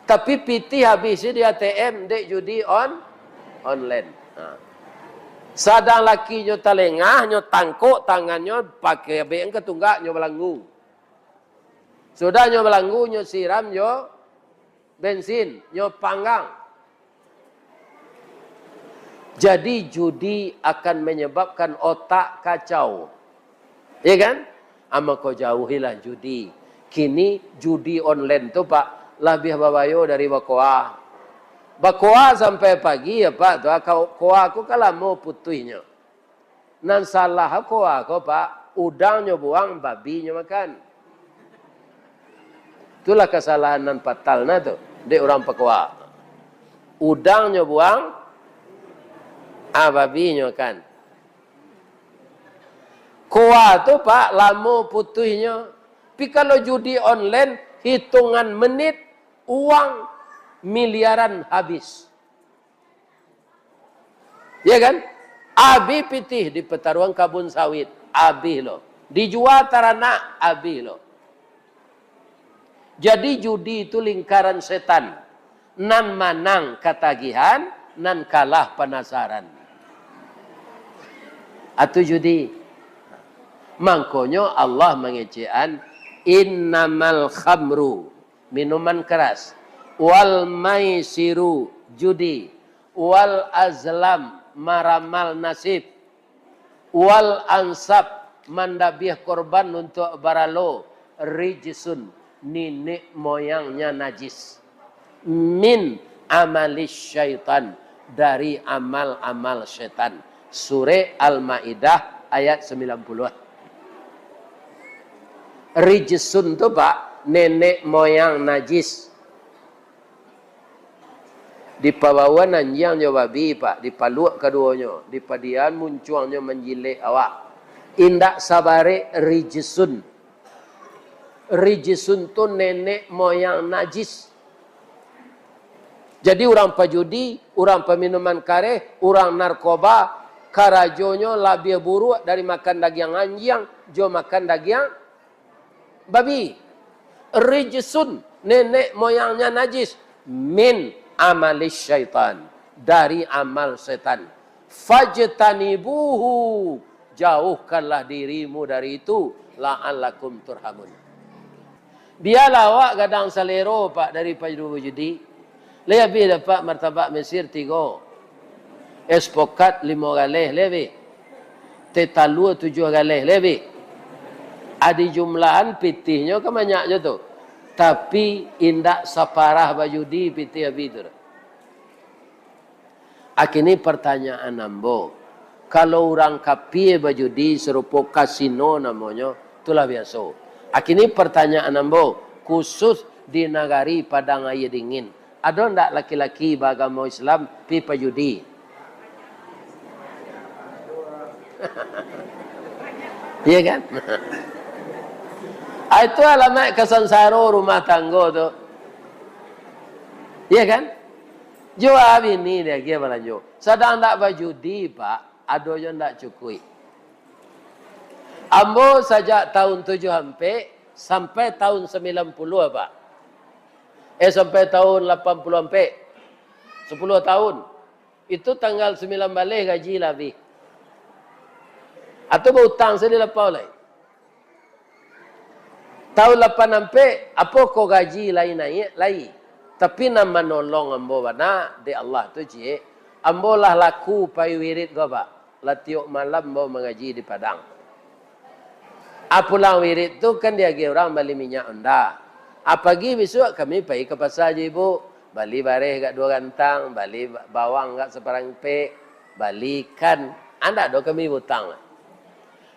tapi pitih abih se di A T M, dek judi on-, online. Ha. Sadang lakinyo talengah, nyo tangkok tangannyo, pakai abek ka tunggak, nyo balanggu. Sudah nyo balanggu, nyo siram jo bensin, nyo panggang. Jadi, judi akan menyebabkan otak kacau. Ya kan? Ah, mako jauhilah judi. Kini judi online tu, Pak, labiah babayo dari bakoa. Bakoa sampai pagi, ya, Pak, tu, ah, ko-, koa ko kan lamo putuihnyo. Nan salah koa ko, Pak, udang nyo buang, babi nyo makan. Itulah kasalahan nan fatal nah tu, dek urang pakoa. Udang nyo buang, ah, babi nyo makan. Koa tu, Pak, lamo putuihnyo. Tapi kalau judi online, hitungan menit, uang miliaran habis. Ya kan? Abih pitih di pataruang kabun sawit, abih lo. Dijua taranak, abih lo. Jadi, judi itu lingkaran setan. Nan manang katagihan, nan kalah panasaran. Atu judi. Mangkonyo Allah mangecekan, "Innamal khamru," minuman keras, "wal maisiru," judi, "wal azlam," maramal nasib, "wal ansab," mandabiah korban untuak baralo, "rijsun," niniak moyangnya najis, "min amalis syaitan," dari amal-amal setan. Surek Al-Maidah ayat sambilan puluah. Rijsun tu, Pak, nenek moyang najis. Dipabaoan anjiang jo babi, Pak, dipaluak kaduonyo, dipadiahan muncuangnyo manjilek awak. Indak sabarek rijsun. Rijsun tu nenek moyang najis. Jadi, urang pajudi, urang paminuman kareh, urang narkoba, karajonyo labiah buruak dari makan dagiang anjiang jo makan dagiang babi. Rijsun, nenek moyangnya najis. Min amalis syaitan, dari amal setan. Fajtanibuhu, jauhkanlah dirimu dari itu, la'allakum turhamun. Bialah awak gadang salero, Pak, dari pajudi. Lai abih dapat martabak Mesir tigo. Es pokat limo galeh, lai abih. Teh talua tujuah galeh, lai abih. Adi jumlahan pitihnyo kan banyak jo tu. Tapi indak saparah bajudi pitih abih tu. Akini partanyaan ambo, kalau urang kapie bajudi sarupo kasino namonyo, tu lah biaso. Akini partanyaan ambo, khusus di nagari Padang Aia Dingin, ado ndak laki-laki baagamo Islam pi pajudi? Iya kan? Ah, itu alamaik kasansaro rumah tanggo tu. Iya kan? Jua bini diagiah balanjo. Sadang ndak bajudi, Pak, ado jo ndak cukuik. Ambo sajak tahun tujuah ampek sampai tahun sambilan puluah, Pak. Eh, sampai tahun lapan puluah ampek. Sapuluah tahun. Itu tanggal sambilan baleh gaji lah abih. Atau bautang sajo di lapau lai. Tahun lapan ampek, apo ko gaji lai naiak, lai. Tapi nan manolong ambo bana dek Allah tu, ciek. Ambo lah laku pai wirid ko, Pak. Lah tiok malam ambo mangaji di Padang. Ah, pulang wirid tu kan diagiah urang bali minyak onda. Ah, pagi bisuak kami pai ka pasa jo ibu, bali bareh agak duo gantang, bali ba-, bawang agak saparangpek, bali ikan. Andak doh kami bautang lah.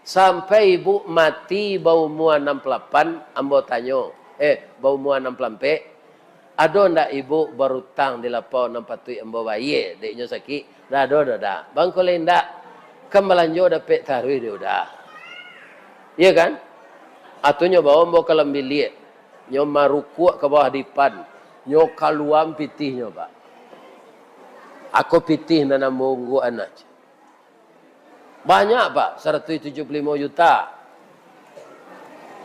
Sampai ibu mati baumua anam puluah lapan, ambo tanyo, eh, baumua anam puluah ampek, "Ado ndak ibu barutang di lapau nan patuik ambo bayie, dek inyo sakik?" "Ndak ado doh, Da." "Bangko lai ndak? Kan balanjo dapek taruih di uda." Iya kan? Atu nyo bawa ambo ka dalam biliak, nyo marukuak ka bawah dipan, nyo kaluaan pitihnyo, Pak. Ako pitih nan ambo ungguakan. Banyak, Pak, saratuih tujuah puluah limo juta.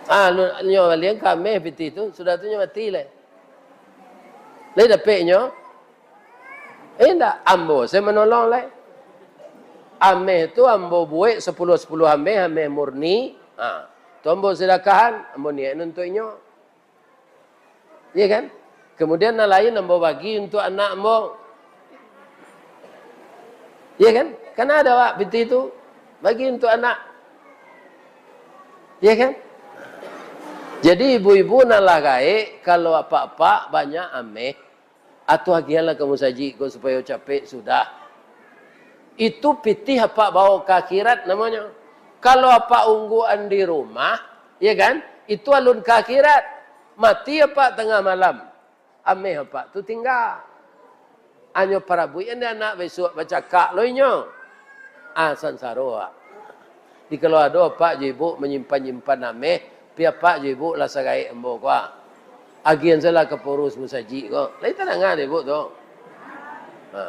Ah, lu-, nyo balian ka ameh pitih tu, sudah tu nyo mati lai. Lai dapek nyo? Eh, indak, ambo se manolong lai. Ameh tu ambo buek sapuluah-sapuluah ameh, ameh murni. Ha, tu ambo sedekahan, ambo niaik untuak inyo. Iya kan? Kemudian nan lain ambo bagi untuak anak ambo. Iya kan? Kan ado awak pitih tu, bagi untuak anak. Iya kan? Jadi ibu-ibu nan lah gaek, kalau apak-apak banyak ameh, atu agiahlah ka musajik ko supayo capek sudah. Itu pitih apak bawa ka akhirat namonyo. Kalau apak ungguakan di rumah, ya kan? Itu alun ka akhirat. Mati apak tangah malam, ameh apak tu tingga. Anyo parabuikan di anak, bisuak bacakak lo inyo. Ah, sansaro awak. Di kalau ado apak jo ibu manyimpan-nyimpan ameh, pi apak jo ibu lah sagaek ambo ko, ah. Agiahan sajolah ka pengurus musajik ko. Lai tadanga dek ibu tu. Ha.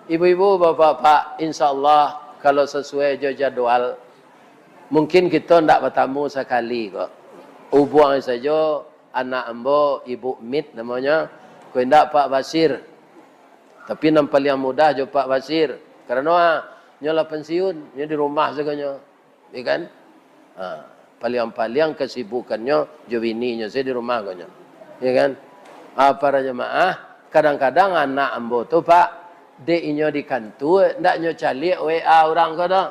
Ibu-ibu, bapak-bapak, insya Allah, kalau sasuai jo jadwal, mungkin kito ndak batamu sakali ko. Ubuang sajo anak ambo, Ibu Mit namonyo. Ko indak Pak Basir. Tapi nan paliang mudah jo Pak Basir. Karano, ah, nyo lah pensiun, nyo di rumah sagonyo. Ya kan? Ha, paliang-paliang kesibukannyo jo bininyo sajo di rumah ko nyo. Ya kan? Ha, para jamaah, kadang-kadang anak ambo tu, Pak, dek inyo di kantua, ndak nyo caliak W A urang ko doh.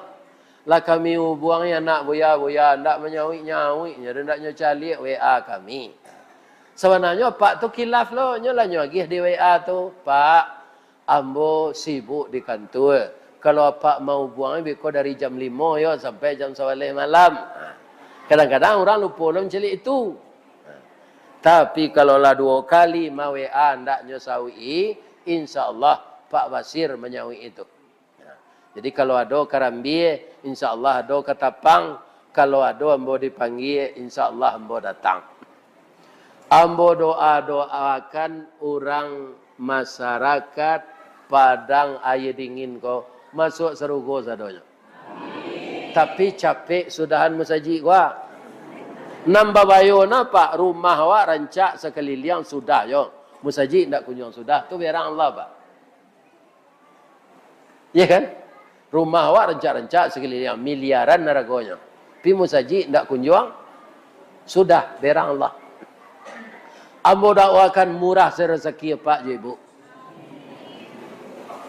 Lah kami hubuangi anak buya-buya, ndak manyauik-nyauik nyo, ndak nyo caliak W A kami. Sabananyo Pak tu kilaf lo, nyo lah nyo agiah di W A tu, "Pak, ambo sibuk di kantua. Kalau Apak mahubuangi, beko dari jam limo yo sampai jam sabaleh malam." Ha. Kadang-kadang urang lupo lo mancaliak itu. Ha. Tapi kalau lah duo kali ma-W A ndak nyo sauik-i, insya Allah Pak Basir manyauik itu. Nah, jadi kalau ado karambia, insya Allah ado katapang. Kalau ado ambo dipanggia, insya Allah ambo datang. Ambo doa-doakan urang masyarakat Padang Aia Dingin ko masuak sarugo sadonyo. Tapi capek sudahan musajik ko. Nan babayo na, Pak, rumah awak rancak sakaliliang sudah yo. Musajik ndak kunjuang sudah, tu berang Allah, Pak. Ya kan? Rumah awak rancak-rancak sakaliliang, miliaran haragonyo. Pi musajik ndak kunjuang, sudah, berang Allah. Ambo dakwakan murah se rasaki Apak jo Ibu.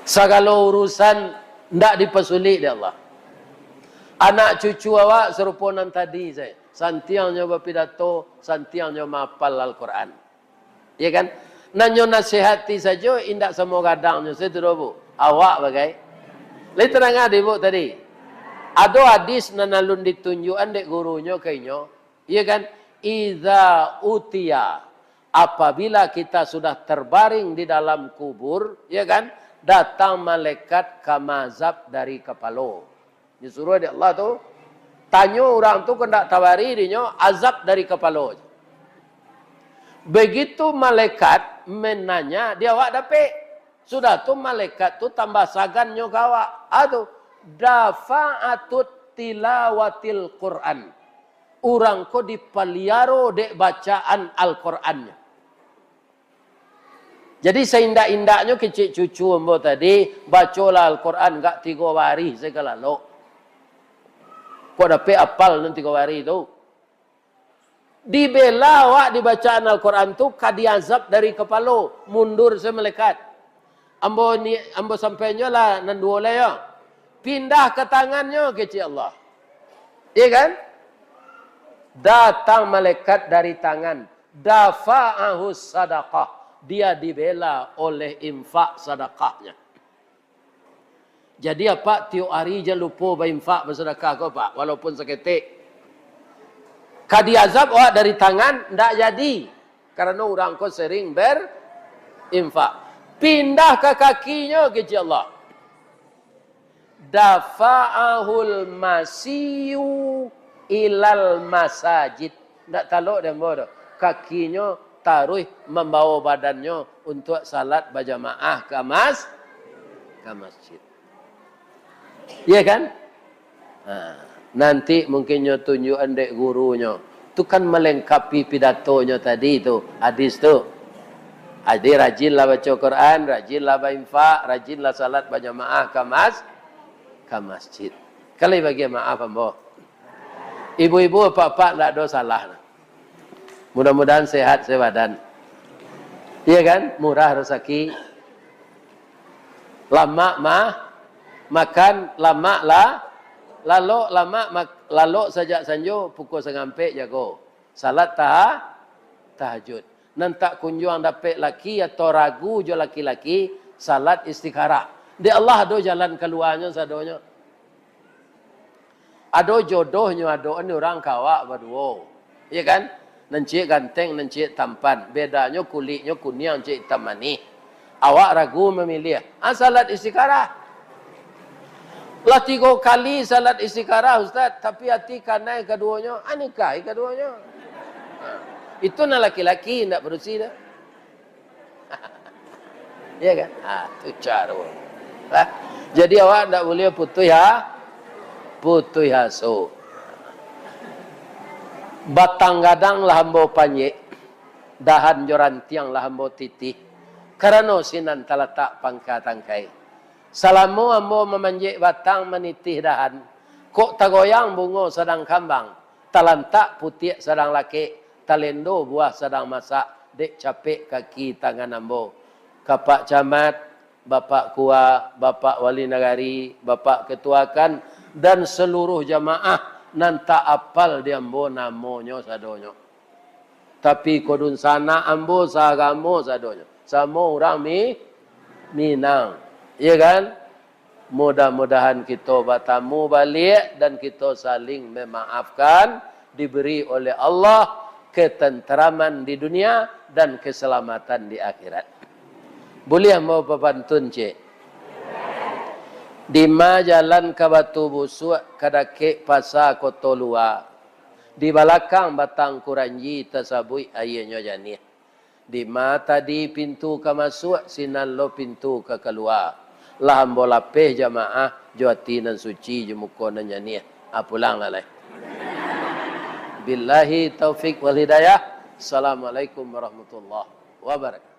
Sagalo urusan ndak dipasulik dek Allah. Anak cucu awak sarupo nan tadi sajo. Santiangnyo bapidato, santiangnyo mahapal Al-Quran. Iya kan? Nan nyo nasihati sajo, indak samo gadangnyo sajo tu doh, Bu. Awak bagai. Lai tadanga dek Ibu tadi? Ado hadis nan alun ditunjuakan dek gurunyo ka inyo. Iya kan? Iza utiya, apabila kita sudah terbaring di dalam kubur, iya kan? Datang malaikat ka maazab dari kapalo. Disuruah dek Allah tu. Tanyo urang tu, kok ndak tabari dinyo, azab dari kapalo. Begitu malaikat mananya, di awak dapek. Sudah tu malaikat tu tambah sagannyo ka awak. Ah tu, dafa'atut tilawatil Quran. Urang ko dipaliaro dek bacaan Al-Qurannyo. Jadi, saindak-indaknyo kecek cucu ambo tadi, bacolah Al-Quran agak tigo barih sajo ka lalok. Kok dapek apal nan tigo barih tu? Dibela awak di bacaan Al-Quran tu, ka diazab dari kapalo, mundur sajo malaikat. Ambo ni, ambo sampaian jo lah nan duo lai yo. Pindah ka tangannyo, kecek Allah. Iya kan? Datang malaikat dari tangan. Dafa'ahu sadaqah. Dia dibela oleh infak sadakahnya. Jadi, Apak tiok ari jan lupo bainfak, basadakah ko, Pak, walaupun saketek. Ka diazab awak dari tangan, ndak jadi. Karano urang ko sering berinfak. Pindah ka kakinyo, kecek Allah. Dafa'ahul masyu ilal masajid. Ndak talok dek ambo doh. Kakinyo taruih mambawo badannyo untuak salat bajamaah ka mas-, ka masjid. Iya kan? Ha, nanti mungkin nyo tunjuakan dek gurunyo. Tu kan malengkapi pidatonyo tadi tu, hadis tu. Jadi, rajinlah baco Quran, rajinlah bainfak, rajinlah salat bajamaah ka mas-, ka masjid. Kalau bagian maaf ambo. Ibu-ibu, apak-apak, ndak ado salah. Mudah-mudahan sehat sabadan. Iya kan? Murah rasaki. Lamak mah, makan, lamak lah, lalok, lamak mak-, lalok sajak sanjo pukul sangampek jago. Salat taha-, tahajud. Nan tak kunjuang dapek laki atau ragu jo laki-laki, salat istikharah. Dek Allah ado jalan kaluanyo sadonyo. Ado jodohnyo, ado ni urang ka awak baduo. Iya kan? Nan ciek ganteng, nan ciek tampan. Bedanyo kuliknyo kuniang, ciek itam manih. Awak ragu mamiliah. Ah, salat istikharah. Lah tigo kali salat istikharah, Ustaz, tapi ati kanai kaduonyo, ah, nikahi kaduonyo. Itu nan laki-laki, indak padusi doh. Iya kan? Ah, tu caro. Lah, jadi awak ndak buliah putuih ha-, putuih aso. Batang gadang lah ambo panjek, dahan jo rantiang lah ambo titih. Karano sinan talatak pangka tangkai. Salamo ambo mamanjek batang manitih dahan, kok tagoyang bungo sadang kambang, talantak putiak sadang lakek, talendo buah sadang masak, dek capek kaki tangan ambo. Kapak Camat, Bapak Kua, Bapak Wali Nagari, Bapak Ketua kan, dan saluruah jamaah nan tak apal di ambo namonyo sadonyo. Tapi kodunsanak ambo saagamo sadonyo. Samo urang Mi-, Minang. Iya kan? Mudah-mudahan kito batamu baliak dan kito saling memaafkan, diberi oleh Allah ketenteraman di dunia dan keselamatan di akhirat. Buliah mau papantun, cek? Dima jalan ka Batu Busuak, ka dakek Pasa Koto Lua. Di balakang batang kuranji tasabuik aianyo janiah. Dima tadi pintu ka masuak, sinan lo pintu ka kalua. Lah ambo lapeh jamaah, jo ati nan suci, jo muko nan janiah. Ah, pulang lah lai. Billahi taufik wal hidayah. Assalamualaikum warahmatullahi wabarakatuh.